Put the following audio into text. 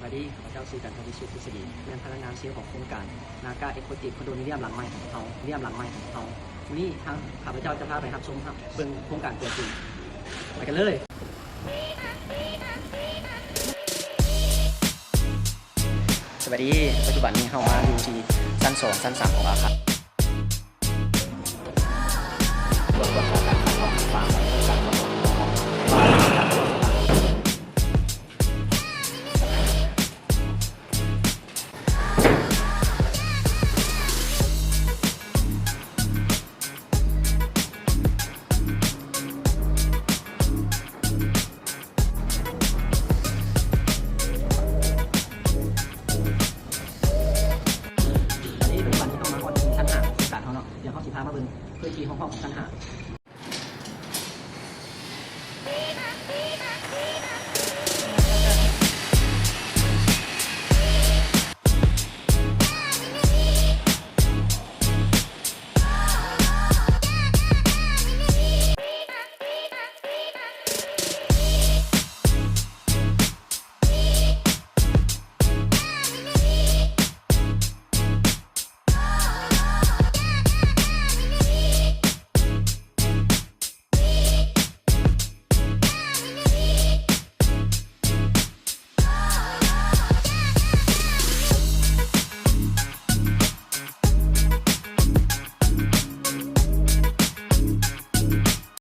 ສະບາຍດີ ຂ້າພະເຈົ້າຊື່ ຈັນທະວິສຸດ ທິດສະດີ ແມ່ນພະນັກງານເຊວຂອງໂຄງການນາກາເອກໂຄເຈັດ ຄອນໂດມິນຽມຫຼັງໃໝ່ຂອງພວກເຮົາ ມິນຽມຫຼັງໃໝ່ຂອງພວກເຮົາ. ມື້ນີ້ທາງຂ້າພະເຈົ້າຈະພາໄປຮັບຊົມເບິ່ງໂຄງການຕົວຈິງ. ໄປກັນເລີຍ. ສະບາຍດີ ປັດຈຸບັນນີ້ເຮົາມາຢູ່ທີ່ຊັ້ນສອງ ຊັ້ນສາມຂອງອາຄານ.